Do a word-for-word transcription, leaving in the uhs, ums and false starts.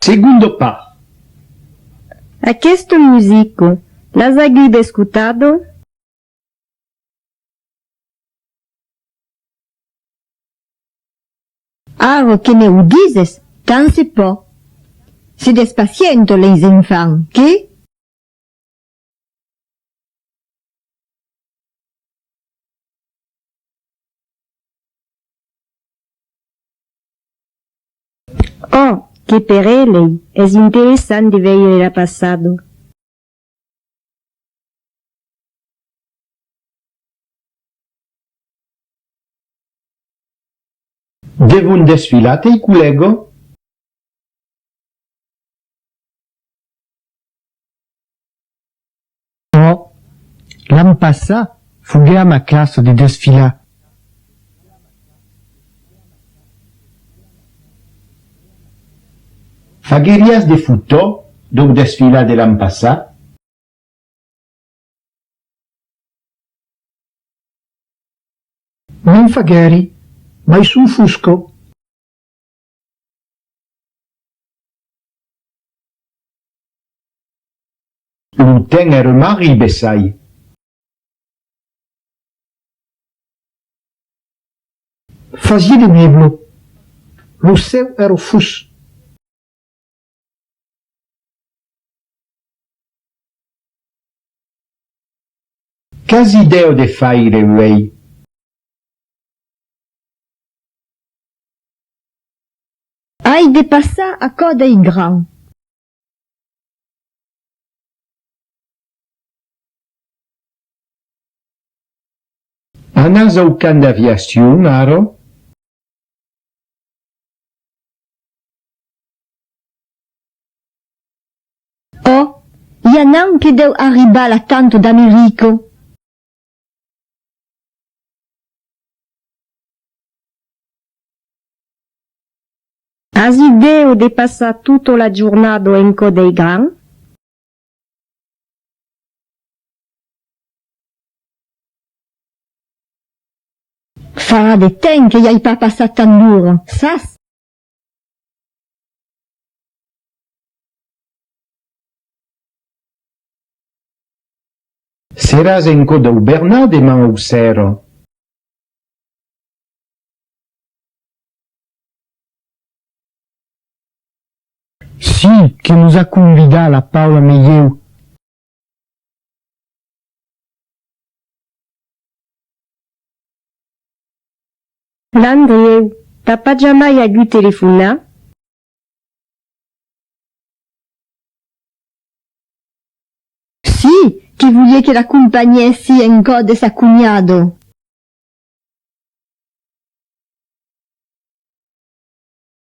Segonda part. Aquesta musica, l'as agut escotada? Ara que me o dises, tant se pòt. Se despacientan leis enfants, que? Ò, que per elei es interessant de veire la passada. Devon desfilar tei collègas? Ò, l'an passat foguèt a ma classa de desfilar. Fagueriás de fotòs dau desfilar de l'an passat? Ne'n faguèri, mai son foscas. Lo temps èra marrit, bessai. Fasiá de nebla. Lo cèu èra fosc. Qu'as idèa de faire uèi? Ai de passar a cò dei grands. Anàs au camp d'aviacion ara? Ò, i a n'an que deu arribar la tanta d'America. As idèa de passar tota la jornada en cò dei grands? Farà de temps que i ai pas passat tant d'oras, sas? Seràs en cò dau Bernat deman au sera? Si, que nos a convidat la Paula me ieu. L'Andrieu, t'a pas jamai agut telefonat? Si, que voliá que l'acompanhèssi en cò de sa cunhada.